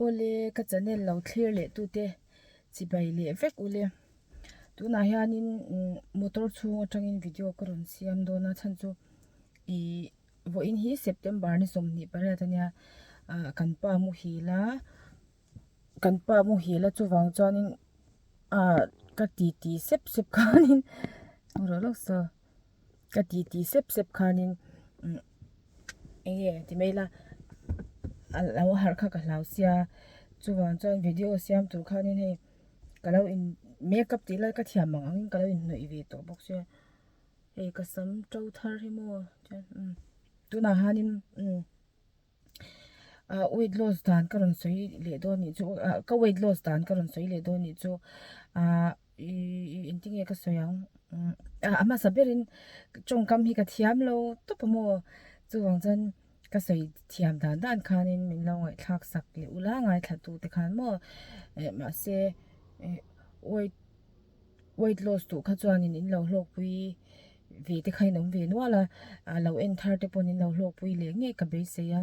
Awle ka channel lo thlir leh tute chibai leh vek ule. Tunah hianin motor chhung atangin video ka rawn siam dawn a chhan chu ih vawiin hi September ni 28 ania ah kan pa muhil a kan pa muhil a chuvang chuanin ah ka titi sep sep khanin rawh lawk saw. Ka ti ti sep sep khanin umm eng nge ti mai ila a lo harh kha ka hlau sia chuvang chuan video siam tur khanin hei ka lo in makeup tih lai ka thiam ang angin ka lo inhnawih ve tawh bawk sia hei ka sam to thar hi maw chuan umm tunah hianin umm. Ah weight loss dan ka rawn sawi leh dawn nih chu ah ka weight loss dan ka rawn sawi leh dawn nih chu ah ih engtin nge ka sawi ang ah a hmasa berin tawngkam hi ka thiam lo tawp a maw chuvang chuan ka sawi thiam dan dan khanin min lo ngaihthlak sak leh ula ngaithla tu te khan maw eh mahse eh weight weight loss duh kha chuanin in lo hlawkpui ve te kha in awm ve nual a ah lo en thar te pawhin in lo hlawkpui leh ngei ka beisei a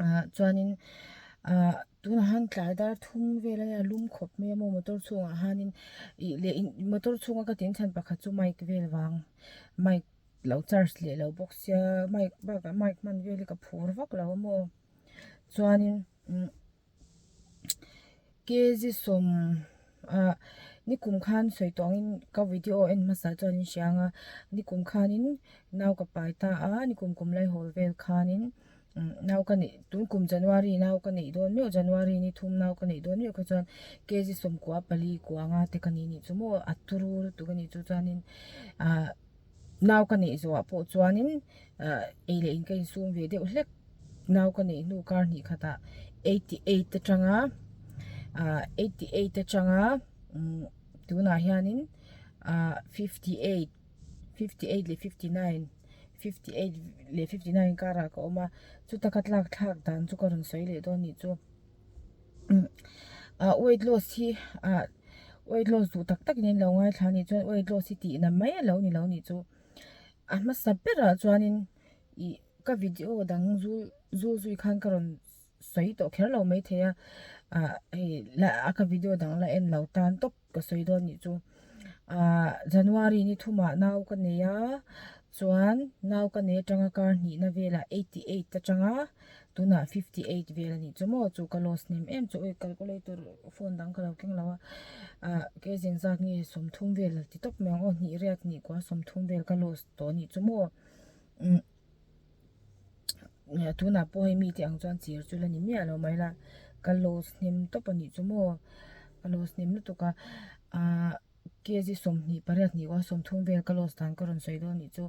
ah chuanin ah tunah hian tlai dar thum vel a nia lum khawp mai a maw motor chhungah hianin ih leh motor chhunga ka tin chhan pakhat chu mic vel vang mic lo charge leh lo bawk sia mic bakah mic hman vel hi ka phur vak lo a maw chuanin umm. Kg sawm ah nikum khan sawi tawh angin ka video en hmasa chuan in hria ang a nikum khanin nau ka pai ta a nikum kum lai hawl vel khanin nau ka neih tun kum January nau ka neih dawn meuh January ni thum nau ka neih dawn meuh kha chuan kg sawmkua pali kua anga te ka ni nih chu maw a turu lutuk a nih chu chuanin ah. Nau ka neih zawhah pawh chuanin ah ei leh in ka insum ve deuh hlek nau ka neih hnu kar hnih khatah 88 atanga ah 88 atanga umm tunah hianin ah 58 58 leh 59 58 leh 59 karah ka awm a chuta ka tlak thlak dan chu ka rawn sawi leh dawn nih chu. Ah weight loss hi ah weight loss duh tak tak in an lo ngaithla anih chuan weight loss hi tih na mai a lo ni lo nih chu a hmasa berah chuanin ih ka video dang zul zul zui khan ka rawn sawi tawh kher lo maithei a ah hei a ka video dang la en lo tan tawp. Ka sawi dawn nih chu ah January ni thumah nau ka nei a chuan nau ka nei atanga kar hnihna velah 88 atanga tunah 58 vel a nih chu maw chu ka loss hnem em chu ui calculator phone dang ka lo keng lo a ah kei zing zat nge 30 vel ti tawp mai ang aw hnih riat hnih kua 30 vel ka loss tawh a nih chu maw umm. Tunah pawh hei mite ang chuan chir chu la ni miah lo mai la ka loss hnem tawp a nih chu maw ka loss hnem lutuk a ahh kg 28 hnih kua 30 vel ka loss dan ka rawn sawi dawn a nih chu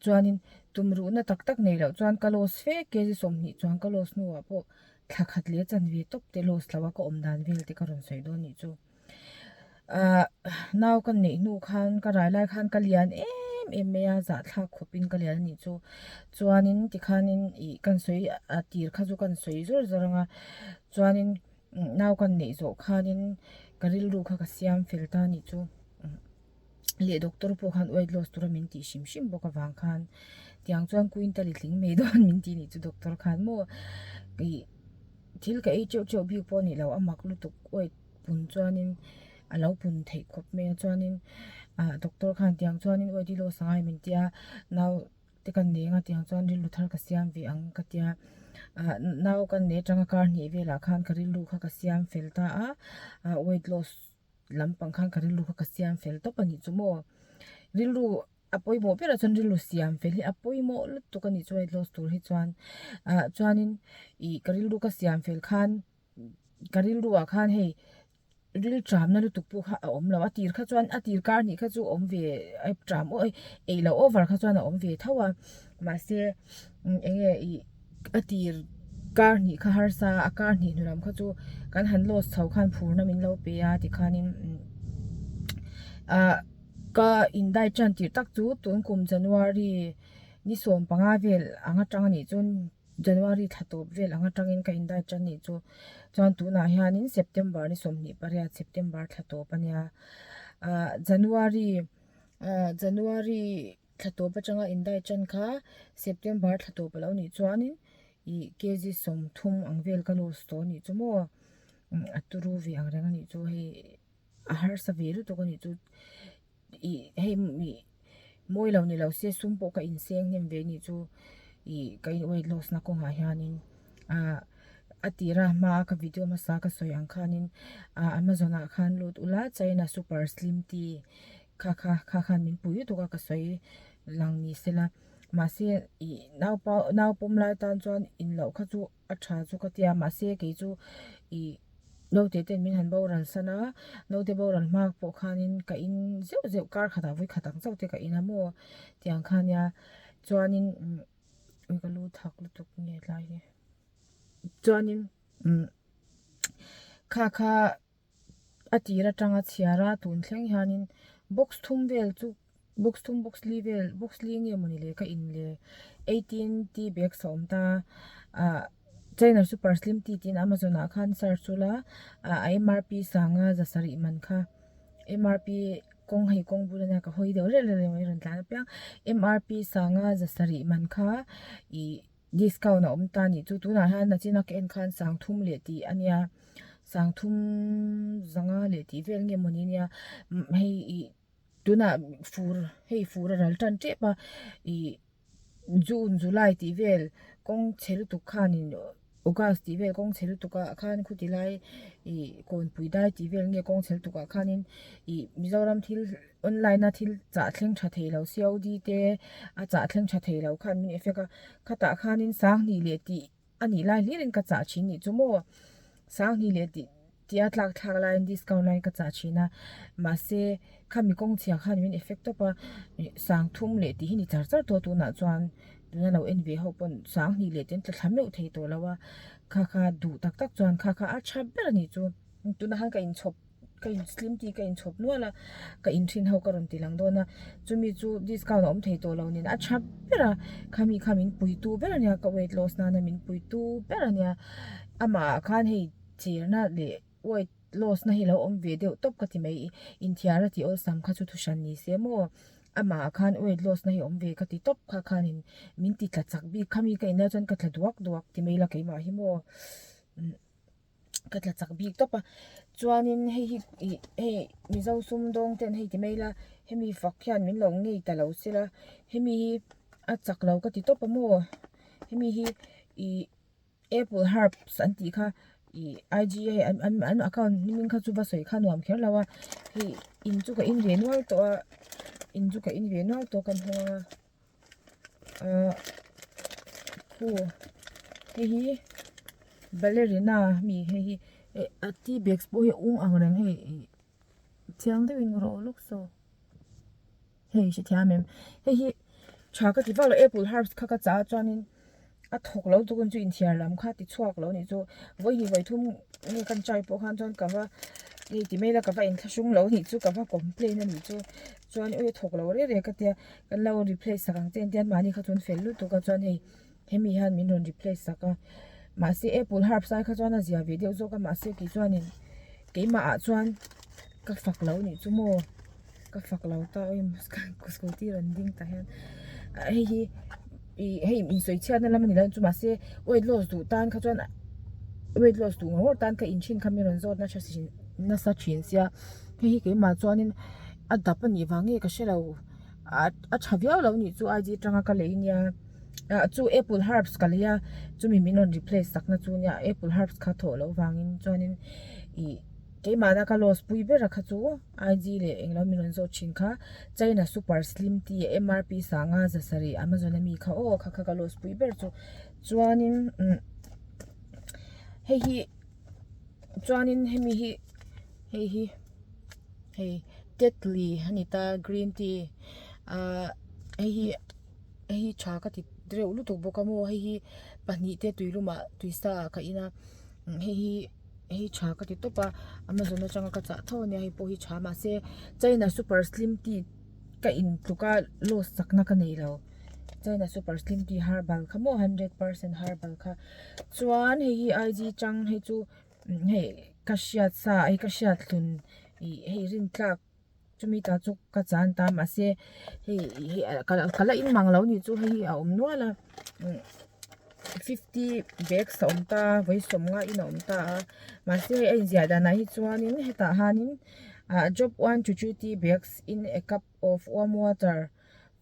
chuanin tumruhna tak tak nei loh chuan ka loss fe kg 20 chuan ka loss hnuah pawh thla khat leh chanve tawp te loss lo a ka awm dan vel te ka rawn sawi dawn a nih chu. Ahh nau ka neih hnu khan ka rai lai khan ka lian em em mai a zahthlak khawp in ka lian a nih chu chuanin tikhanin ih kan sawi a tir kha chu kan sawi zawr zawr ang a chuanin nau ka neih zawh khanin ka rilru kha ka siam fel ta a nih chu leh doctor pawh khan weight loss tura min tih hrim hrim bawk avang khan tiang chuan quintal i tling mai dawn min tih nih chu doctor khan maw ih thil ka ei teuh teuh bik pawh a nih loh a mak lutuk weight. Pun chuanin a lo pun theih khawp mai a chuanin ah doctor khan tiang chuanin weight loss a ngai min tia nau te ka nei anga tiang chuan rilru thar ka siam ve ang ka tia ah nau ka nei atanga kar hnih velah khan ka rilru kha ka siam fel ta a ah weight loss lampang khan ka rilru kha ka siam fel tawp a nih chu maw rilru a pawimawh berah chuan rilru siam fel hi a pawimawh lutuk a nih chu weight loss tur hi chuan ah chuanin ih ka rilru ka siam fel khan. Ka rilru ah khan hei ril tramna lutuk pawh kha a awm lo a tir kha chuan a tir kar hnih kha chu awm ve tram ei loh over kha chuan a awm ve tho a mahse eng nge ih a tir kar hnih kha harsa a kar hnih hnu lam kha chu kan han loss chho khan phurna min lo pe a tikhanin ah ka in diet tan tirh tak chu tun kum January ni 15 vel ang atang anih chuan. January thla tawp vel ang atangin ka in diet tan nih chu chuan tunah hianin September ni 28 September thla tawp a nia ah January ah January thla tawp atanga in diet tan kha September thla tawp a lo nih chuanin. Ih kg 30 ang vel ka loss tawh anih chu maw a turu ve ang reng anih chu hei a harsa ve lutuk anih chu ih hei ih mawi lo ni lo se sum pawh ka inseng hnem ve anih chu ih ka in weight loss na kawngah hianin ah a tira hmaa ka video hmasa ka sawi ang khanin ah amazon ah khan lut ula china super slim tea kha kha kha khan min pui lutuk a ka sawi lang ni sela mahse ih naupa nau pawm lai tan chuan in loh kha chu a tha chu ka tia mahse kei chu ih naute ten min han boral san a naute boral hma pawh khanin ka in zeuh zeuh kar khatah vawi khat ang chauh te ka in a maw tiang kha nia chuanin umm ka lu thak lutuk nge tlai hi chuanin umm kha kha. a tir atanga chhiar a tun thleng hianin box thum vel chu box thum box li vel box li nge mawni le ka in le 18 tea bags a awm ta ah china super slim tea tiin amazon ah khan search ula ah a mrp sanga za sarih man kha mrp kawng hei kawng bul ania ka hawi deuh reuh reuh mai rawn tlan apiang mrp sanga za sarih man kha ih. Discount a awm ta nih chu tunah hian nachina ka en khan 30 leh tih a nia 30 zanga leh tih vel nge mawni nia hei ih tunah fur hei fur a ral tan tep a ih june july tih vel kawng chhe lutuk khanin august tih vel kawng chhe lutuk ah khan khuti lai ih kawnpui dai tih vel nge kawng chhe lutuk ah khanin ih mizoram thil. Online a thil chah thleng tha thei lo COD te a chah thleng tha thei lo khan min effect a khatah khanin 20 leh tih a nih lai hlirin ka chah thin nih chu maw 20 leh tih tih a tlak thlak laiin discount laiin ka chah thin a mahse khami kawng chhia khan min effect tawp a 30 leh tih hi ni char char tawh tunah chuan tuna lo en ve ho pawn 20 leh tih an tla thla meuh thei tawh lo a kha kha duh tak tak chuan kha kha a tha ber a nih chu tunah khan ka inchhawp. ka in slim tea ka inchhawp nual a ka in thin ho ka rawn ti lang dawn a chumi chu discount a awm thei tawh lo nen a tha ber a khami kha min pui tu ber ania ka weight loss nana min pui tu ber ania amah ah khan hei cherna leh weight loss na hi lo awm ve deuh tawp ka ti mai inthiar a tih awlsam kha chu thuhran ni se maw amah ah khan weight loss na hi awm ve ka ti tawp kha khanin min ti tla chak bik khami ka in lai chuan ka tla duak duak ti mai la keimah hi maw. Ka tla chak bik tawp a chuanin hei hi ih hei mizo sum dawng ten hei ti mai ila hemi fak hian min lo ngei ta lo sela hemi hi a chak lo ka ti tawp a maw hemi hi ih apple herbs an tih kha ih IG hei an an an account hming kha chu va sawi kha nuam kher lo a hei in chu ka in ve nual tawh a in chu ka in ve nual tawh kan hawng a. Ahh khu hei hi ballerina mi hei hi eh a tea bags pawh hi a ung ang reng hei ih chiang deuhin ka rawh lawk saw hei hrethiam em hei hi tha ka ti vak lo apple herbs kha ka chah a chuanin. A thawk lo tuk in chu inthiar lam kha ti chhuak lo nih chu vawihnih vawithum nge kan try pawh khan chuan ka va nge ti mai ila ka va inthlahrung lo nih chu ka va complain a nih chu chuan ui a thawk lo reng reng ka tia kan lo replace sak ang che engtin mahni kha chuan fel lutuk a chuan hei hemi hian min rawn replace sak a mahse apple herbs ai kha chuan a zia ve deuh zawk a mahse kei chuanin keimah ah chuan ka fak lo nih chu maw. Ka fak lo ta awm scooty rawn ding tah hian hei hi ih hei insawi chhiatna lam a ni lo chu mahse weight loss duh tan kha chuan weight loss duh ngawr ngawr tan ka in thin kha mi rawn zawt nasa thin nasa thin sia hei hi keimah chuanin a dap a nih vang nge ka hre lo a tha viau lo nih chu IG atanga ka lei nia ah chu apple herbs ka lei a chumi min rawn replace sak na chu nia apple herbs kha thawh loh vangin chuanin ih keimahna ka loss pui ber a kha chu. IG leh englo min rawn zawt thin kha China super slim tea MRP 5 7 Amazon ami kha aw kha kha ka loss pui ber chu chuanin umm hei hi chuanin hemi hi hei hi hei tetley a ni ta green tea ahh hei hi hei hi tha ka ti reuh lutuk bawk a maw hei hi pahnih te tuilumah tuisa ah ka in a hei hi. Hei tha ka ti tawp a amazon atanga ka chah tho ania hei pawh hi tha mahse china super slim tea ka in tluk a loss chakna ka nei lo china super slim tea herbal kha maw 100% herbal kha chuan hei hi IG chang hei chu hei ka hriat sa hei ka hriat hlun ih hei rintlak. Chumi ta chu ka chan ta mahse hei hei ka la in mang lo nih chu hei hi a awm nual a. 50 bags a awm ta a vawi sawmnga in a awm ta a mahse hei a inziah danah hi chuanin hetah hianin ah drop 1 to 2 tea bags in a cup of warm water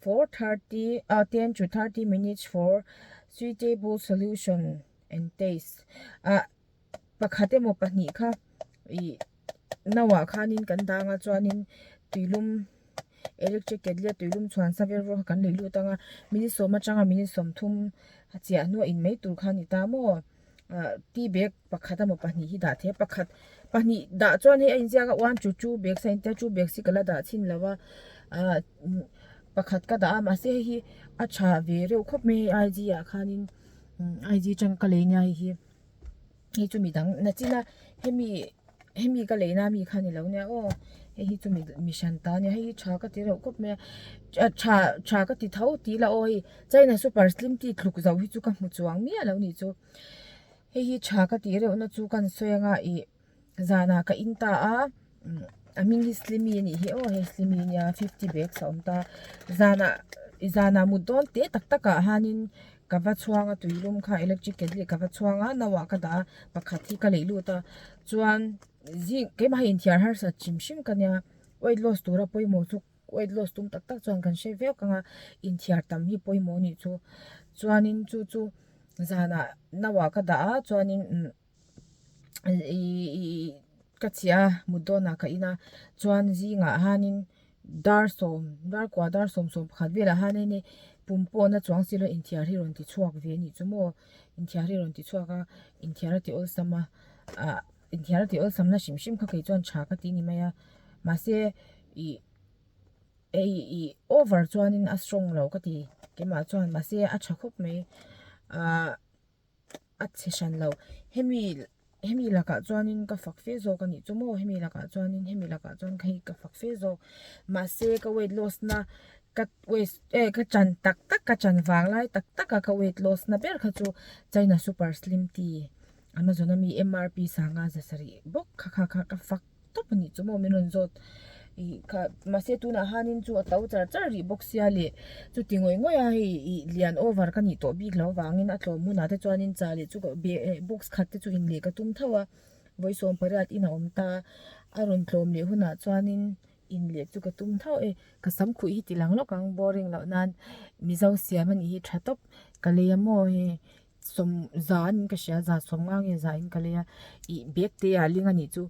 for 30 ah 10 to 30 minutes for suitable solution and taste ah pakhat emaw pahnih kha ih no ah khanin kan dang a chuanin tuilum electric kettle a tuilum chhuan sa vel rawng kha kan lei lut ang a minute sawm atanga minute sawmthum a chiah hnuah in mai tur kha a ni ta maw ah tea bag pakhat emaw pahnih hi dah thei a pakhat pahnih dah chuan hei a inziak a one to two bags a intia two bags hi ka la dah chhin lo a ah pakhat ka dah a mahse hei hi a tha ve reuh khawp mai a hei I G ah khanin I G atang ka lei nia hei hi. Hei chu midang nachin a hemi hemi ka leina ami kha ni lo nia aw hei hi chu mi hran ta ania hei hi tha ka ti reuh khawp mai a tha tha ka ti tho tih ila aw hei china super slim tea tluk zo hi chu ka hmu chuang miah lo nih chu hei hi tha ka tih reuh na chu ka han sawi anga ih zanah ka in ta a a hming hi slimy anih hi aw hei slimy ania 50 bags a awm ta zanah zanah mut dawn te tak tak ah hianin Ka va chhuang a tuilum kha electric kettle ka va chhuang a no ah ka dah a pakhat hi ka lei lut a chuan zing keimah hi inthiar harsat hrim hrim ka nia weight loss tura pawimawh chu weight loss tum tak tak chuan kan hre viau ang a inthiar tam hi pawimawh a nih chu chuanin chu chu zanah no ah ka dah a chuanin umm ihh ka chhiah a mut dawnah ka in a chuan zingah hianin dar sawm dar kua dar sawm sawm pakhat velah hianin hei pum pawhna chuang si lo inthiar hi rawn ti chhuak ve a nih chu maw inthiar hi rawn ti chhuak a inthiar a ti awlsam a ah inthiar a ti awlsam na hrim hrim kha kei chuan tha ka ti ni mai a mahse ih hei ih over chuanin a strong lo ka ti keimah chuan mahse a tha khawp mai ah. a chhe hran lo hemi hemi lakah chuanin ka fak fe zawk a nih chu maw hemi lakah chuanin hemi lakah chuan hei ka fak fe zawk mahse ka weight loss na ka waist eh ka chan tak tak ka chan vang lai tak tak a ka weight loss na ber kha chu china super slim tea amazon ami MRP sanga za sarih bawk kha kha kha ka fak. tawp a nih chu maw min rawn zawt ih kha mahse tunah hianin chu a to char char rih bawk sia leh chuti ngawih ngawih a hei ih lian over ka nih tawh bik loh avangin a tlawm hunah te chuanin cha leh chu box khat te chu in leh ka tum tho a vawi sawm pariat in a awm ta a rawn tlawm leh hunah chuanin in leh chu ka tum tho e ka sam khuih hi ti lang lawk ang boring loh nan mizo siam a nih hi tha tawp ka lei a maw hei. Sawm za in ka hria za sawm nga nge za in ka lei a ih bag te ah ling a nih chu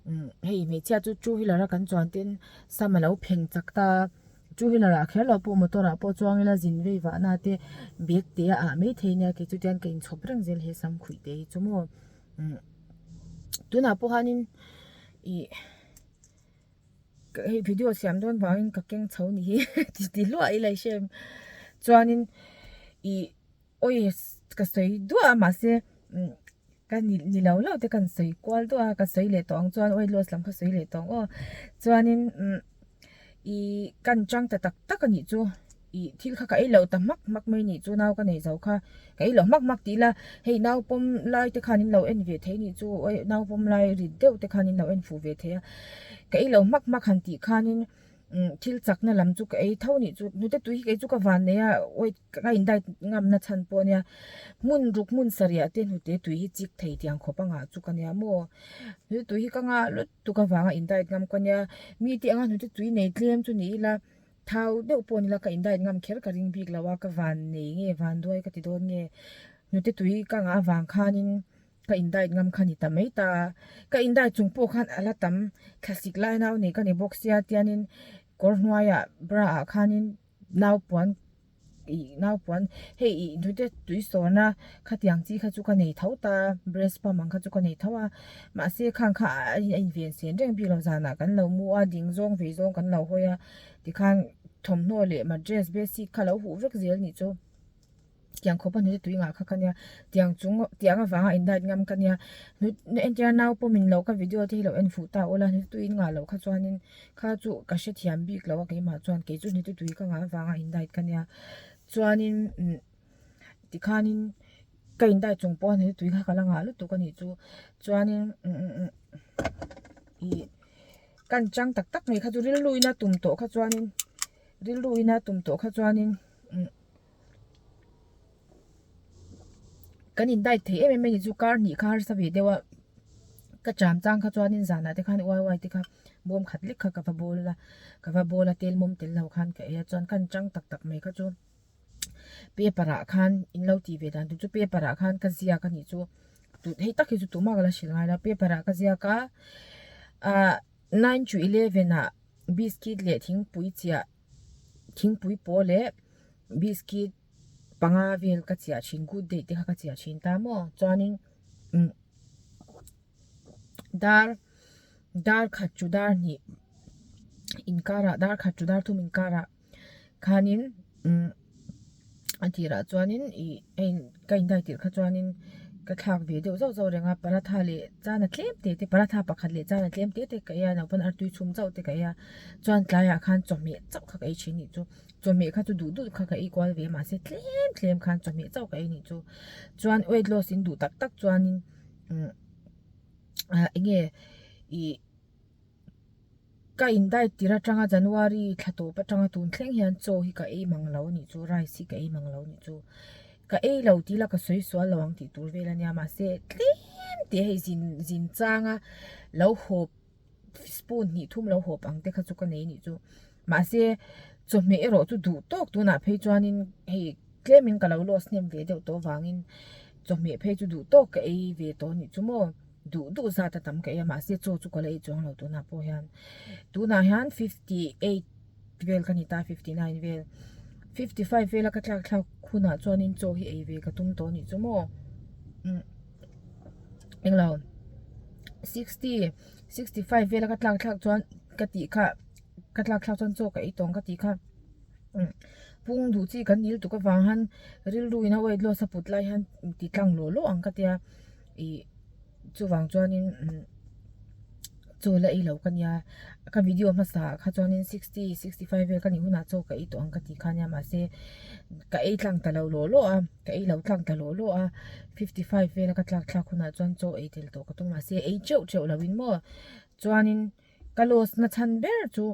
umm hei hmeichhia chu two wheeler a kan chuan ten sam a lo pheng chak ta a two wheeler ah kher lo pawh motor ah pawh chuang ila zin vei vah na te bag te a ah mai thei nia kei chu tian ka inchhawp reng zel he sam khuih te hi chu maw umm tunah pawh hianin ih hei video siam dawn vangin ka keng chho ni hi ti ti hluah ila i hre em chuanin ih. Awi ka sawi duah a mahse umm ka ni ni lo lo te kan sawi kual duah a ka sawi leh tawh ang chuan weight loss lam kha sawi leh tawh ang aw chuanin umm ih kan chang ta tak tak a nih chu ih thil kha ka ei loh ta hmak hmak mai nih chu nau ka nei zo kha ka ei loh hmak hmak tih ila hei nau pawm lai te khan in lo en ve thei nih chu awi nau pawm lai rit deuh te khan in lo en fuh ve thei a ka ei loh hmak hmak han tih khanin. Umm thil chakna lam chu ka ei tho nih chu hnute tui hi kei chu ka van nei a weight ka in diet ngam na chhan pawh ania hmun ruk hmun sarih ah te hnute tui hi chik thei tiang khawp a ngah chu ka nia maw hnute tui hi ka ngah lutuk avanga in diet ngam ka nia mi te anga hnute tui nei tlem chu ni ila thau deuh pawh ni ila ka in diet ngam kher ka ring bik lo a ka van nei nge van duai ka ti dawn nge hnute tui ka ngah avang khanin. Ka in diet ngam kha ni ta mai ta. Ka in diet chung pawh khan a la tam thlasik lai nau nei ka ni bawk sia tianin kawr hnuaiah bra ah khanin nau puan ih nau puan hei ih hnute tui sawrna khatiang chi kha chu ka nei tho ta breast pump ang kha chu ka nei tho a mahse khang kha a inven sen reng bik lo zanah kan lo mu a ding zawng vei zawng kan lo hawi a tikhan thawmhnaw leh mattress bedsheet kha lo huh vek zel nih chu. Tiang khawpa hnute tui ngah kha ka nia tiang chung tiang avanga in diet ngam ka nia entir a nau pawm in lo ka video te hi lo en fuh ta ula hnute tui in ngah loh kha chuanin kha chu ka hrethiam bik lo a keimah chuan kei chu hnute tui ka ngah avanga in diet ka nia chuanin umm tikhanin ka in diet chung pawh hnute tui kha ka la ngah lutuk a nih chu chuanin umm ih kan chang tak tak mai kha chu rilru ina tum tawh kha chuanin rilru ina tum tawh kha chuanin umm. Kan in diet thei em em mai ni chu kar hnih kha harsa ve deuh a ka cham chang kha chuanin zanah te khan uai uai te kha bawm khat lek kha ka va bawl a ka va bawl a tel mawm tel lo khan ka ei a chuan kan chang tak tak mai kha chu paper ah khan in lo tih ve dan tur chu paper ah khan ka ziak a nih chu hei tak hi chu tumah ka la hrilh ngai lo paper ah ka ziak a ah nine to eleven ah biscuit leh thingpui chiah thingpui pawl leh biscuit. Panga vel ka chiah thin good day te kha ka chiah thin ta maw chuanin umm dar dar khat chu dar hnih inkarah dar khat chu dar thum inkarah khanin umm a tirah chuanin ih a in ka in dai tirh kha chuanin ka thlak ve deuh zauh zauh reng a paratha leh chana tlem te te paratha pakhat leh chana tlem te te ka ei a naupang artui chhum chauh te ka ei a chuan tlaiah khan chawhmeh chauh kha ka ei thin nih chu. Chawhmeh kha chu duh duh kha ka ei kual ve mahse tlem tlem khan chawhmeh chauh ka ei nih chu. Chuan weight loss in duh tak tak chuanin umm ah eng nge ih ka in diet tir atanga January thla tawp atanga tun thleng hian chaw hi ka ei mang lo a nih chu rice hi ka ei mang lo a nih chu. Ka ei lo tih ila ka sawi sual lo ang tih tur vel a nia mahse tlem tih hei zin zin changa lo hawp. spoon hnih thum lo hawp ang te kha chu ka nei nih chu mahse chawhmeh erawh chu duh tawk tunah phei chuanin hei tlemin ka lo loss hnem ve deuh tawh avangin chawhmeh phei chu duh tawk ka ei ve tawh nih chu maw duh duh zat a tam ka ei a mahse chaw chu ka la ei chuang lo tunah pawh hian tunah hian 58 vel ka ni ta 59 vel 55 vela ka tlak thlak hunah chuanin chaw hi ei ve ka tum tawh nih chu maw umm englo 60 65 vela ka tlak thlak chuan ka tih kha ka tlak thlak chuan chaw ka ei tawng ka tih kha pung duh chi kan nil tuk avang hian rilru in a weight loss a put lai hian ti tlang lawh lawh ang ka tia ih chuvang chuanin chaw la ei lo ka nia ka video hmasa ah kha chuanin 60 65 vel ka nih hunah chaw ka ei tawh ang ka tih kha nia mahse ka ei tlang ta lo lawh lawh a. Ka ei lo tlang ta lawh lawh a, 55 vela ka tlak thlak hunah chuan chaw ei tel tawh ka tum mahse ei teuh teuh lo in maw chuanin ka loss na chhan ber chu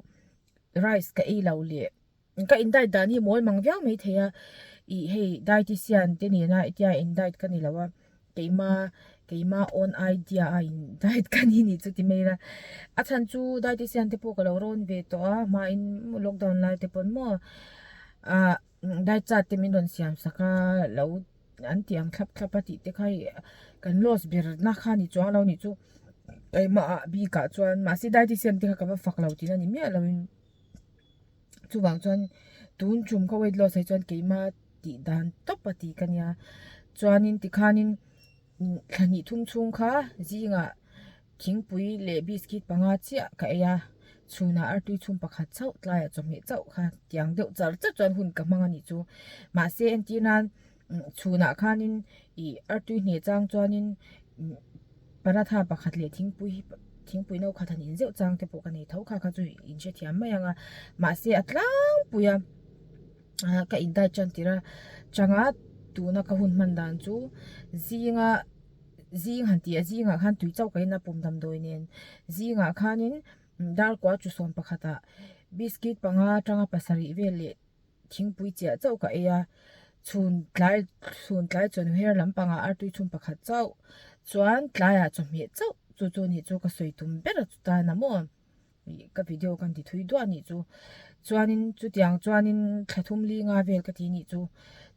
rice ka ei lo leh ka in diet dan hi mawl mang viau mai thei a ih hei dietician te nena hetia in diet ka ni lo a keima keima own idea a in diet ka ni nih chu ti mai ila a chhan chu dietician te pawh ka lo rawn ve tawh a hmain lockdown lai te pawn maw ah. Diet chart te min rawn siam sak a lo an ti ang thlap thlap a tih te kha hei kan loss ber na kha ni chuang lo nih chu keimah ah bik ah chuan mahse dietician te kha ka va fak lo tihna ni miah lo in chuvang chuan tun tum ka weight loss ah hi chuan keimah tih dan tawp a ti ka nia chuanin tikhanin thla hnih thum chhung kha zingah. Thingpui leh biscuit panga chiah ka ei a, chhunah artui chhum pakhat chauh tlaiah chawhmeh chauh kha tiang deuh char char chuan hun ka hmang a nih chu. Mahse entir nan chhunah khanin ih artui hneh chang chuanin paratha pakhat leh thingpui thingpui no khat han in zeuh chang te pawh ka nei tho kha kha chu in hrethiam mai ang a. Mahse a tlangpui a ka in diet tan tirh a changa tuna ka hun hman dan chu zinga. Zing han tih a zingah khan tui chauh ka in a pum damdawi nen zingah khanin dar kua chu sawm pakhatah biscuit panga atanga pasarih vel leh thingpui chiah chauh ka ei a chhun tlai chhun tlai chawn her lampangah artui chhum pakhat chauh chuan tlaiah chawhmeh chauh chu chu a nih chu ka sawi tum ber a chutan a maw. Ih ka video kan ti thui duah anih chu chuanin chutiang chuanin thla thum li nga vel ka ti anih chu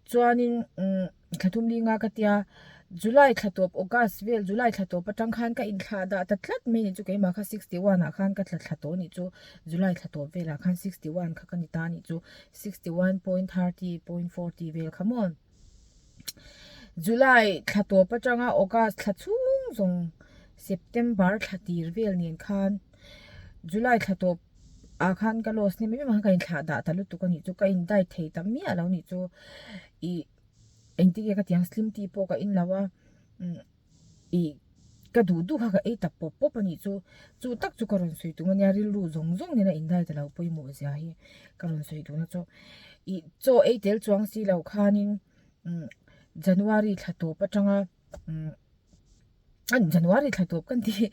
chuanin umm thla thum li nga ka tia July thla tawp August vel July thla tawp atang khan ka inthlah dah ta tlat mai anih chu keimah kha 61 ah khan ka tla thla tawh anih chu July thla tawp velah khan 61 kha ka ni ta anih chu 61.30 point 40 vel kha maw. July thla tawp atanga August thla chhung zawng September thla tir vel nen khan July thla tawp ah khan ka loss hnem em em a ka inthlah dah ta lutuk a nih chu ka in diet thei ta miah lo nih chu ih engtin nge ka ti ang slim tea pawh ka in lo a umm. Ih ka duh duh kha ka ei tak pawp pawp a nih chu, chu tak chu ka rawn sawi tum a nia rilru zawng zawng nena indai ta lo pawimawh zia hi ka rawn sawi duhna chu. Ih chaw ei tel chuang si lo khanin umm January thla tawp atanga umm. January thla tawp kan ti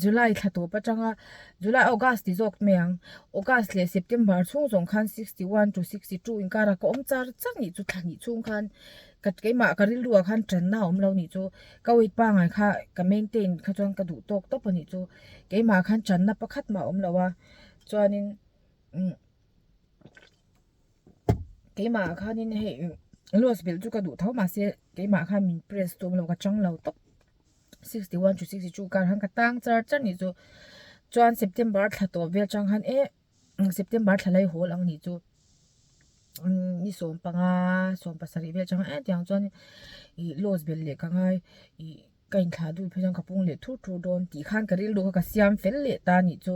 July thla tawp atanga July August ti zawk mai ang August leh September chhung zawng khan 61 to 62 inkara ka awm char char nih chu thla hnih chhung khan ka keimah ka rilru ah khan tanna a awm lo nih chu ka weight pangngai kha ka maintain kha chuan ka duh tawk tawp a nih chu keimah khan tanna pakhat mah a awm lo a chuanin umm. Keimah ah khanin hei loss belh chu ka duh tho mahse keimah khan min press tum lo ka chang lo tawp 61 to 62 kar khan ka tang char char nih chu chuan September thla tawp vel chang khan eh September thla lai hawl ang nih chu ni 15 17 vel chang eh tiang chuan ih loss belh leh ka ngai ih. Ka inthlah dun phei chuan ka pung leh thur thur dawn tih khan ka rilru kha ka siam fel leh ta nih chu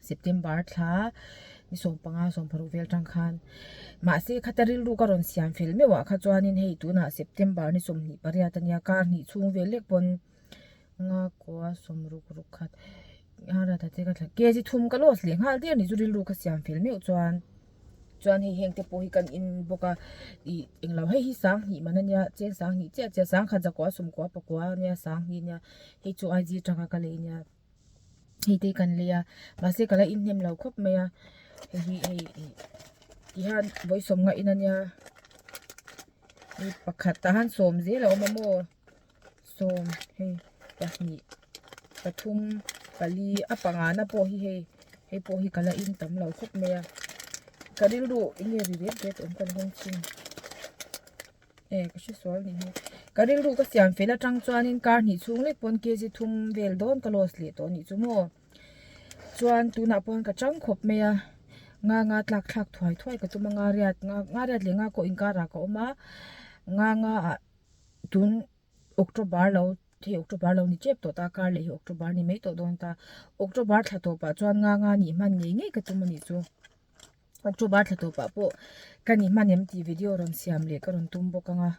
September thla ni 15 16 vel tang khan mahse khata rilru ka rawn siam fel meuh ah kha chuanin hei tunah September ni 28 ania kar hnih chhung vel lek pawn nga kua sawmruk ruk khat kg thum ka loss leh nghal der nih chu rilru ka siam fel meuh chuan. Chuan hei heng te pawh hi kan in bawk a ih englo hei hi sanghnih man ania cheng sanghnih chiah chiah sangkhat zakua sawmkua pakua ania sanghnih ania hei chu I G atanga ka lei ania hei te hi kan lei a mahse ka la inhnem lo khawp mai a hei hi hei ih tihian vawi sawm nga in ania hei pakhat tah hian sawm zel a awm a maw. Sawm hei pahnih pathum pali a pangana pawh hi hei hei pawh hi ka la in tam lo khawp mai a ka rilru enge ri ret ret awm kan hawng thin e ka hre sual ni hi ka rilru ka siam fel atang chuanin kar hnih chhung lek pawn kg thum vel dawn ka loss leh tawh anih chu maw chuan tunah pawh ka chang khawp mai a nga nga tlak thlak thuai thuai ka tum a nga riat nga riat leh nga kaw inkarah ka awm a nga nga ah. Tun October lo hei October lo ni tep tawh ta kar leh hi October ni mai tawh dawn ta October thla tawpah chuan nga nga nih hman ngei ngei ka tum a nih chu October thla tawpah pawh ka nih hman em tih video rawn siam leh ka rawn tum bawk ang a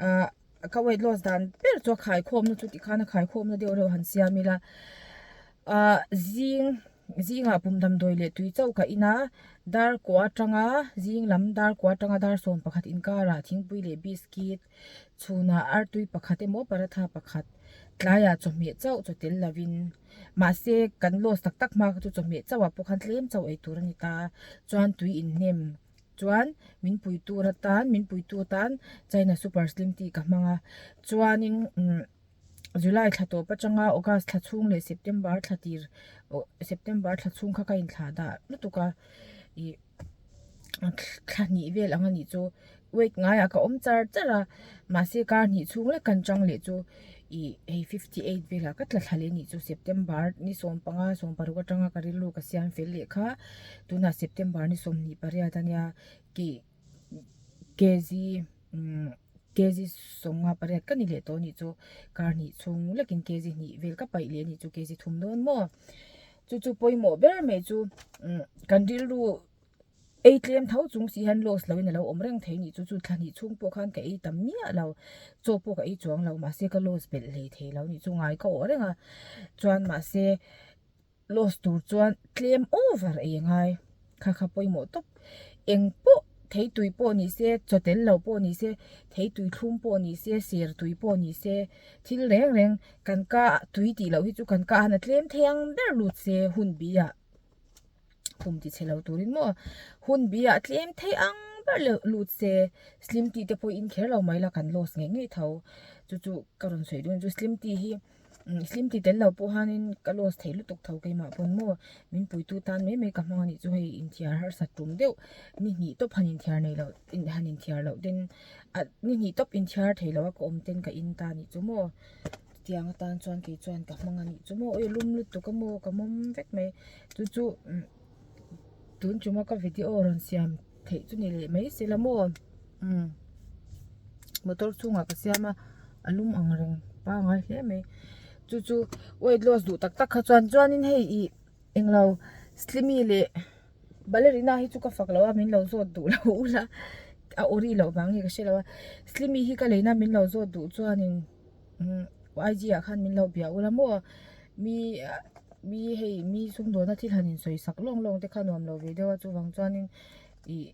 ah ka weight loss dan ber chu a khaikhawmna chu tikhan a khaikhawmna deuh reuh han siam ila ah zing. Zingah pum damdawi leh tui chauh ka in a, dar kua atanga zing lam dar kua atanga dar 11 inkarah thingpui leh biscuit, chhunah artui pakhat emaw paratha pakhat, tlaiah chawhmeh chauh chaw tel lovin mahse kan loss tak tak hma kha chu chawhmeh chauhah pawh khan tlem chauh ei tur a ni ta, chuan tui inhnem chuan min pui tur atan min puitu atan China super slim tih ka hmang a, chuanin umm. July thla tawp atanga August thla chhung leh September thla tir September thla chhung kha ka inthlah dah lutuk a ih thla hnih vel ang anih chu weight ngaiah ka awm char char a mahse kar hnih chhung lek kan chang leh chu ih hei 58 velah ka tla thla leh anih chu September ni 15 16 atanga ka rilru ka siam fel leh kha tunah September ni 28 ania kih kg umm kg 58 ka ni leh tawh anih chu kar hnih chhung lekin kg hnih vel ka paih leh anih chu kg thum dawn maw chu chu pawimawh ber mai chu umm kan rilru ei tlem tho chung si hian loss loin alo awm reng thei anih chu chu thla hnih chhung pawh khan ka ei tam miah lo chaw pawh ka ei chuang lo mahse ka loss belh hlei thei lo anih chu ngai ka awh reng a chuan mahse. Loss tur chuan tlem over ei a ngai. Kha kha pawimawh tawp. Eng pawh thei tui pawh ni se, chaw tel lo pawh ni se, thei tui thlum pawh ni se, ser tui pawh ni se, thil reng reng kan ka tui tih loh hi chu kan ka han a tlem thei ang ber lut se hun bi ah kum ti chhe lo turin maw hun bi ah tlem thei ang ber lut se slim tea te pawh in kher lo mai la kan loss ngei ngei tho. Chu chu ka rawn sawi dawn chu slim tea hi. Slim ti tel lo pawh hianin ka loss thei lutuk tho keimah pawn maw min puitu tan mai mai ka hmang anih chu hei inthiar harsat tum deuh ni hnih tawp han inthiar nei loh han inthiar loh ten ah ni hnih tawp inthiar thei loh a ka awm ten ka in ta anih chu maw chutiang atan chuan kei chuan ka hmang anih chu maw awi lum lutuk a maw ka mawm vek mai chu chu tun chunga ka video rawn siam theih chu ni leh mai sela maw umm motor chhungah ka siam a a lum ang reng pangai hle mai chu chu weight loss duh tak tak kha chuan chuanin hei ih englo slimy leh ballerina hi chu ka fak lo a min lo zawt duh lo ula a ori loh vang nge ka hre lo a slimy hi ka leina min lo zawt duh chuanin umm I_G ah khan min lo bia ula maw mi mi hei mi sumdawna thil han insawi sak lawng lawng te kha nuam lo ve deuh a chuvang chuanin ih.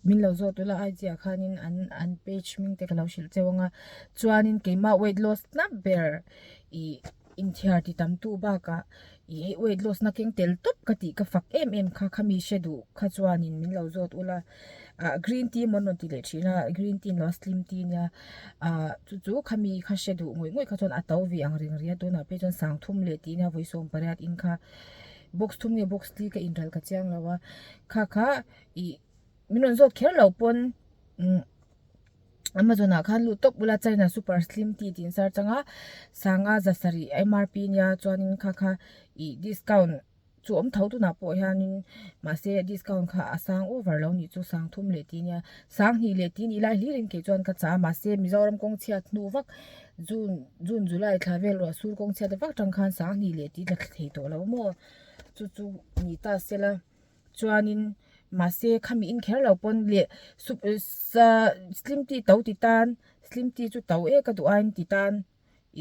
Min lo zawt ula IG ah khanin an an page hming te ka lo hrilh cheu ang a chuanin keimah weight loss na ber ih inthiar ti tam tu bakah ih hei weight loss na keng tel tawp ka tih ka fak em em kha khami hre duh kha chuanin min lo zawt ula ah green tea maw an rawn ti leh thin a green tea ni lo a slim tea nia ah chu chu khami kha hre duh ngawih ngawih kha chuan a to ve ang reng reng a tunah phei chuan sang thum leh tih nia vawi sawm pariat in kha box thum nge box li ka inral ka chiang lo a kha kha ih min rawn zawt kher lo pawn umm Amazon ah khan lut tawp ula China super slim tea tih in search anga sanga za sarih M R P nia chuanin kha kha ih discount chu awm tho tunah pawh hianin mahse discount kha a sang over lo nih chu sang thum leh tih nia sang hnih leh tih nih lai hlir in kei chuan ka chah a mahse Mizoram kawng chhiat hnu vak June June July thla vel ruah sur kawng chhiat vak tang khan sang hnih leh tih tla thla thei tawh lo maw chu chu ni ta sela. Chuanin mahse khami in kher lo pawn leh sup slim tea to ti tan slim tea chu to e ka duh aiin ti tan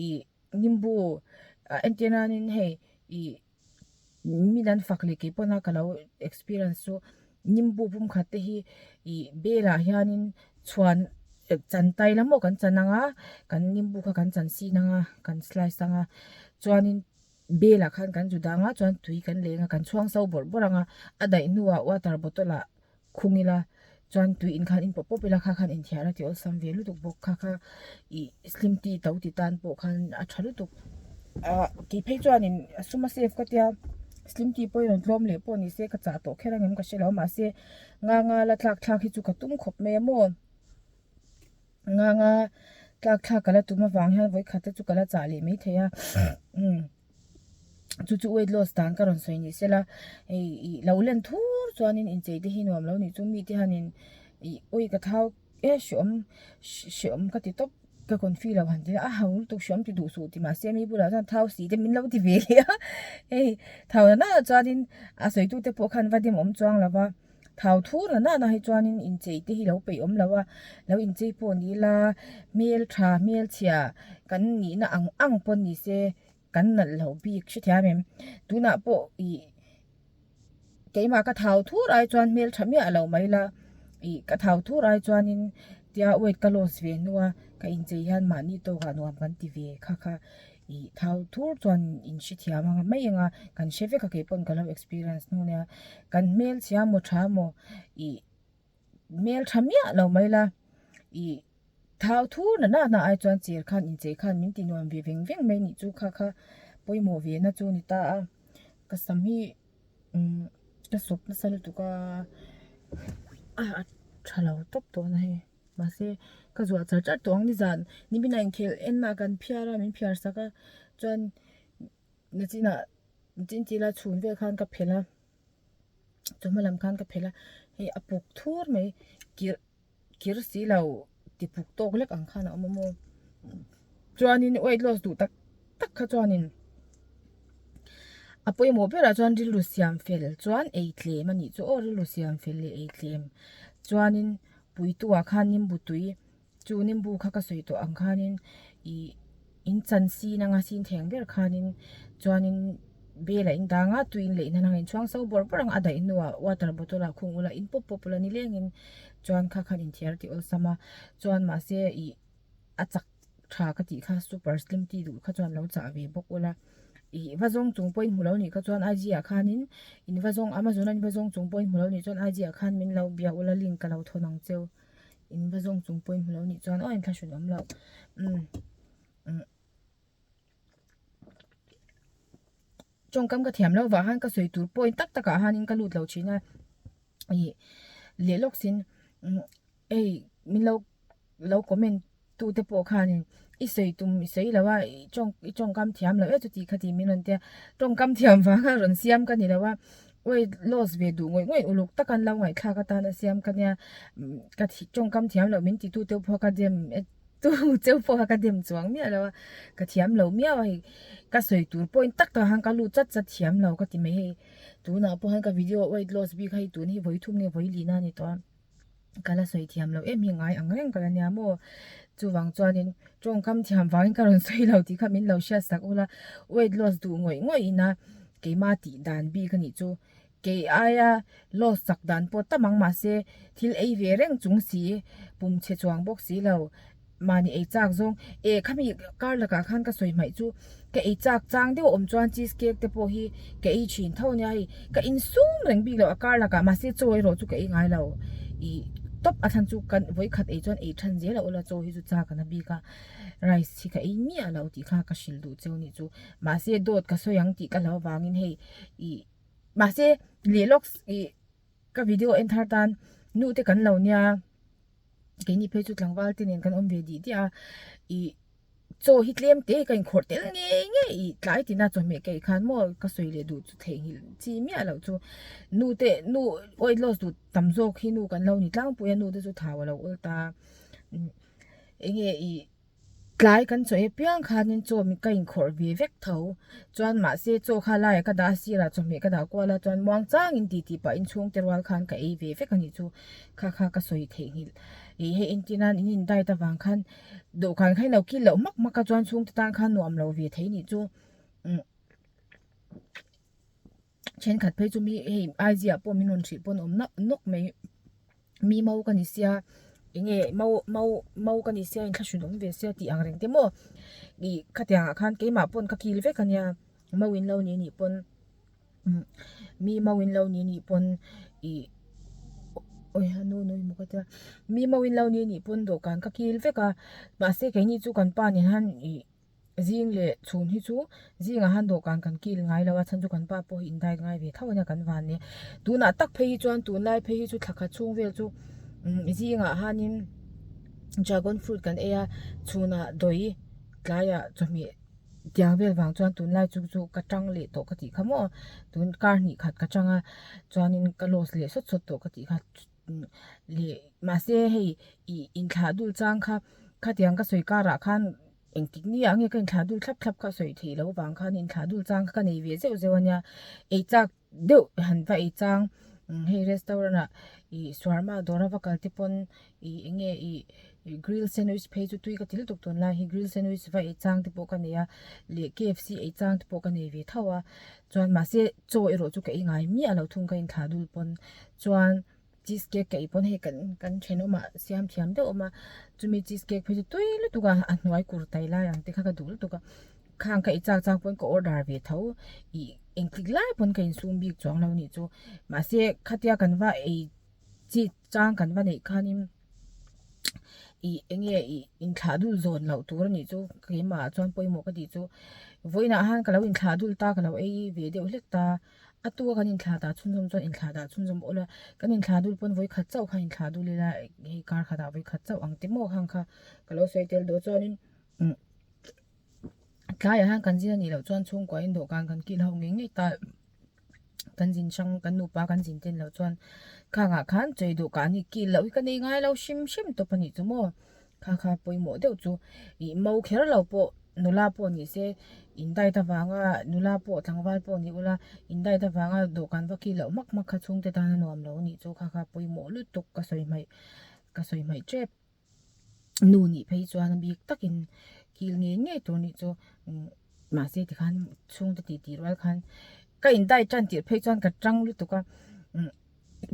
ih nimbu ah entir nanin hei ih min an fak leh kei pawna ka lo experience chu nimbu pum khat te hi ih belah hianin chhuan chan tai la maw kan chan ang a kan nimbu kha kan chan sin ang a kan slice ang a chuanin. Bel ah khan kan zu dang a chuan tui kan leng a kan chhuang so bawrh bawrh ang a a daih hnuah water bottle ah khung ila chuan tui in khan in pawp pawp ila kha khan inthiar a ti awlsam ve lutuk bawk kha kha ih slim tea to ti tan pawh khan a tha lutuk ah tih phei chuanin a sum a save ka tia slim tea pawh hi rawn tlawm leh pawh ni se ka chah tawh kher ang em ka hre lo mahse nga nga la tlak thlak hi chu ka tum khawp mai a maw. Nga nga tlak thlak ka la tum avang hian vawi khat te chu ka la chah leh mai thei a umm chu chu weight loss dan ka rawn sawi ni sela hei ih lo len thur chuanin inchei te hi nuam lo nih chu mite hianin ih awi ka thau e hreawm hreawm ka ti tawp ka confi lo han ti a a ho lutuk hreawm ti duh suh ti mahse mi bulah chuan thau si te min lo ti ve leh a hei thau na na chuanin a sawi tu te pawh khan va dem awm chuang lo va. Thau thur na nana hi chuanin inchei te hi lo peih awm lo a, lo inchei pawh ni ila hmeltha hmelchhia kan nihna ang ang pawh ni se kan nalh loh bik hrethiam em. Tunah pawh ih keimah ka thau thur ai chuan hmeltha miah lo mai la ih ka thau thur ai chuanin tia weight ka loss ve hnua ka inchei hian mahni tawkah nuam kan ti ve kha kha. Ih thau thur chuan in hrethiam ang mai ang a, kan hre vek a keipawn ka lo experience hnu nia, kan hmelchhia maw tha maw ih hmel tha miah lo mai la ih thau thur na na na ai chuan cher khan inchei khan min ti nuam ve veng veng mai nih chu kha kha pawimawh ve na chu ni ta a, ka sam hi umm ka sawp nasa lutuk a a tha lo tawp tawh na hei. Mahse, ka zuah char char tawh ang nizan nimin a inkhel en a kan phiar a min phiar sak a chuan nachinah chin tila chhun vel khan ka phelh a chawhma lam khan ka phelh a hei a puk thur mai kirh kir si lo ti puk tawk lek ang khan a awm a maw chuanin weight loss duh tak tak kha chuanin a pawimawh berah chuan rilru siam fel chuan ei tlem a nih chu aw rilru siam fel leh ei tlem chuanin. Puitu-ah khan nimbu tui chu nimbu kha ka sawi tawh ang khanin ih in chan sin anga sin theng ber khanin chuanin bel a indang a tui in leih nan anga inchhuang so bawrh bawrh ang a daih hnuah water bottle ah khung ula in pawp pawp ula nilengin chuan kha khan inthiar tih awlsam a chuan mahse ih a chak tha ka tih kha super slim tea duh kha chuan lo chah ve bawk ula ih va zawng chung pawhin hmu lo nih kha chuan I G ah khanin in va zawng amazon a in va zawng chung pawhin hmu lo nih chuan I G ah khan min lo bia ula link ka lo thawn ang cheu in va zawng chung pawhin hmu lo nih chuan aw inthlahrun awm loh umm umm. Tawngkam ka thiam loh vah khan ka sawi tur point tak takah hianin ka lut lo thin a ih leh lawk sin hei min lo lo comment tu te pawh khanin i sawi tum i sawi lo a i tawng i tawngkam thiam loh e chuti kha ti min rawn tia tawngkam thiam vanga rawn siam ka ni lo a weight loss ve duh ngawih ngawih uluk tak an lo ngaihthlak atana siam ka nia ka tawngkam thiam loh min ti tu te pawh ka dem e. Chu cheu pawh kha ka dem chuang miah lo a, ka thiam lo miau a hei ka sawi tur point tak tak ah khan ka lut chat chat thiam lo ka ti mai hei tunah pawh hian ka video weight loss bik hei tun hi vawi thum nge vawi lina a ni tawh a ka la sawi thiam lo em hi ngai ang reng ka la nia maw chuvang chuanin tawngkam thiam vangin ka rawn sawi lo tih kha min lo hriat sak ula weight loss duh ngawih ngawih ina keimah tih dan bik a nih chu. Kei aia loss chak dan pawh tam ang mahse thil ei ve reng chung si pum chhe chuang bawk si lo mahni ei chak zawng eh khami kar lakah khan ka sawi hmaih chu ka ei chak chang deuh awm chuan cheese cake te pawh hi ka ei thin tho ania hei ka insum reng bik lo a kar lakah mahse chaw erawh chu ka ei ngai lo ih tawp a chhan chu kan vawikhat ei chuan ei than zel a ula chaw hi chu chak a na bik a rice hi ka ei miah lo tih kha ka hrilh duh cheu nih chu mahse dawt ka sawi ang tih ka hlau avangin hei ih mahse leh lawk ih ka video en thar tan nu te kan lo nia keini phei chu tlangval te nen kan awm ve dih diah a ih chaw hi tlem te ka inkhawrh tel ngei ngei ih tlai tina chawhmeh ka ei khan maw ka sawi leh duh chu theihnghilh chi miah loh chu nu te nu weight loss duh tam zawk hi nu kan lo ni tlangpui a nu te chu thau a lo awl ta enge ih. Tlai kan chaw apiang khanin chaw ka inkhawrh ve vek tho. Chuan mahse chaw kha laiah ka dah a sirah chawhmeh ka dah kual a chuan muang changin ti tih pahin chhungte rual khan ka ei ve vek a nih chu. Kha kha ka sawi theihnghilh. Ih hei entir nan in in diet avang khan dawhkan kha in lo kil loh hmak hmak a chuan chhungte tan khan nuam lo ve thei nih chu. Umm thenkhat phei chu mi hei IG ah pawh min rawn hrih pawn awm nawk nawk mai. Mi mau ka ni sia eng nge mau mau mau ka ni sia inthlahrun awm ve sia tih ang reng te maw ih khatiang ah khan keimah pawn ka kil vek ania mau in lo ni nih pawn umm mi mau in lo ni nih pawn ih awi a nu nu emaw ka tia mi mau in lo ni nih pawn dawhkan ka kil vek a mahse keini chu kan pa nen hian ih. Zing leh chhun hi chu zingah han dawhkan kan kil ngai lo a chhan chu kan pa pawh hi in diet ngai ve tho a nia kan van nia tunah tak phei hi chuan tunlai phei hi chu thla khat chhung vel chu umm zingah hanin dragon fruit kan ei a chhunah dawi tlaiah chawhmeh tiang vel vang chuan tunlai chu chu ka tang leh tawh ka tih kha maw tun kar hnih khat ka tang a chuanin ka loss leh sawt sawt tawh ka tih kha. Leh mahse hei ih inthlah dul chang kha khatiang ka sawi karah khan engtik ni ah nge ka inthlah dul thlap thlap kha sawi theih loh vang khan inthlah dul chang kha ka nei ve zeuh zeuh ania ei chak deuh han va ei chang hei restaurant ah ih shawarma dawr a va kal te pawn ih eng nge ih grill sandwich phei chu tui ka ti lutuk tunlai hi grill sandwich va ei chang te pawh ka nei a leh KFC ei chang te pawh ka nei ve tho a chuan mahse chaw erawh chu ka ei ngai miah loh thung ka inthlah dul pawn. Chuan cheese cake ka ei pawn hei kan kan thenawmah siam thiam deuh awm a chumi cheese cake phei chu tui lutuk a a hnuai kur tai lai ang te kha ka duh lutuk a khang ka ei chak chak pawn ka order ve tho ih engtik lai pawn ka insum bik chuang lo nih chu mahse khatia kan va ei chi chang kan va neih khanin ih eng nge ih inthlah dul zawn loh tur a nih chu keimah ah chuan pawimawh ka tih chu vawiinah han ka lo inthlah dul ta ka lo ei ve deuh hlek ta. A tua kan inthlah dah chhunzawm chuan inthlah dah chhunzawm awlh a, kan inthlah dul pawn vawikhat chauh kha inthlah dul ila hei kar khatah vawikhat chauh ang te maw khang kha ka lo sawi tel duh chuanin umm tlaiah hian kan zin anih loh chuan chhungkua in dawhkan kan kil ho ngei ngei ta kan zin hrang kan nupa kan zin ten loh chuan khangah khan chawi dawhkan hi kil loh hi ka nei ngai lo hrim hrim tawp anih chu maw. Kha kha pawimawh deuh chu ih mo kher lo pawh nula pawh ni se in diet avanga nula pawh tlangval pawh ni ula in diet avanga dawhkan va kil loh hmak hmak kha chhungte tan a nuam lo anih chu kha kha pawimawh lutuk ka sawi hmaih ka sawi hmaih tep nu nih phei chuan a bik takin kil ngei ngei tur nih chu mahse tikhan chhungte tih tih rual khan ka in diet tan tirh phei chuan ka tang lutuk a.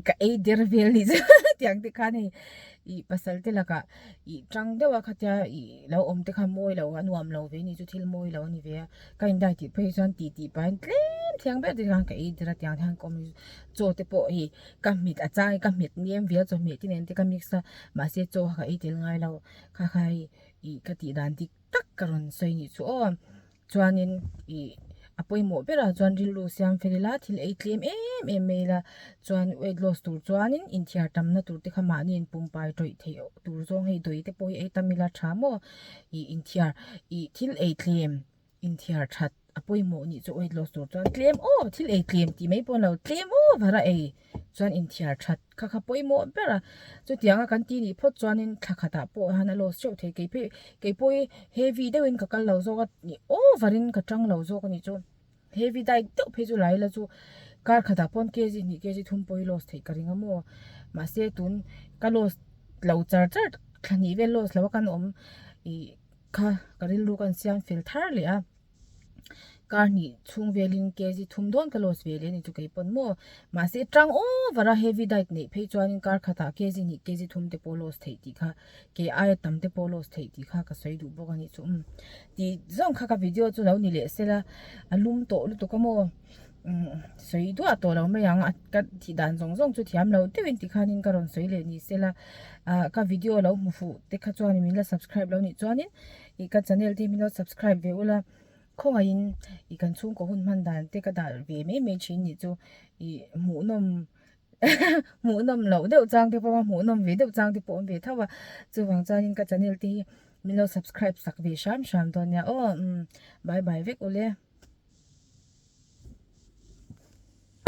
Ka ei der vel ni chu tiang te khan hei ih pasal te lakah ih tang deuh a khatia ih lo awm te kha mawi lo a nuam lo ve ni chu thil mawi lo a ni ve a ka in dai tih phei chuan tih tih pahin tlem thiang ber te khan ka ei der a tiang te khan ka awm chaw te pawh hei ka hmit a chang ka hmit nem vel chawhmeh te nen te ka mix a mahse chaw kha ka ei tel ngai lo kha kha hei ih ka tih dan dik tak ka rawn sawi nih chu aw. Chuanin ih a pawimawh berah chuan rilru siam fel ila thil ei tlem em em mai ila chuan weight loss tur chuanin inthiar tamna tur te kha mahni in pumpai tawih theih tur zawng hei dawi te pawh hi ei tam ila tha maw ih inthiar ih thil ei tlem inthiar that a pawimawh nih chu weight loss tur chuan tlem aw thil ei tlem tih mai pawh ni lo tlem over a ei chuan inthiar that kha kha pawimawh ber a chutiang a kan ti nih phawt chuanin thla khatah pawh hian a loss teuh thei kei phei kei pawh hi heavy deuhin ka kal lo zawk a over in ka tang lo zawk a nih chu heavy diet deuh phei chu la ila chu kar khatah pawn kg hnih kg thum pawh hi loss theih ka ring a maw mahse tun ka loss lo char char thla hnih vel loss lo a kan awm ih kha ka rilru ka insiam fel thar leh a. Kar hnih chhung velin kg thum dawn ka loss ve leh a ni chu kei pawn maw. Mahse tang over a heavy diet neih phei chuanin kar khatah kg hnih kg thum te pawh loss theih tih kha kei aia tam te pawh loss theih tih kha ka sawi duh bawk a ni chu umm. Tih zawng kha ka video chu lo ni leh sela a lum tawh lutuk a maw umm sawi duah tawh lo mai ang a ka thih dan zawng zawng chu thiam lo deuhin tikhanin ka rawn sawi leh ni sela ah ka video lo hmu fuh te kha chuan min la subscribe lo nih chuanin ih ka channel te hi min lo subscribe ve ula. Khawngaihin ih kan chhungkaw hun hman dan te ka dah ve mai mai thin nih chu ih hmuhnawm hmuhnawm loh deuh chang te pawh a hmuhnawm ve deuh chang te pawh a awm ve tho a chuvang chuanin ka channel te hi min lo subscribe sak ve hram hram dawn nia aw umm bye bye vek ule.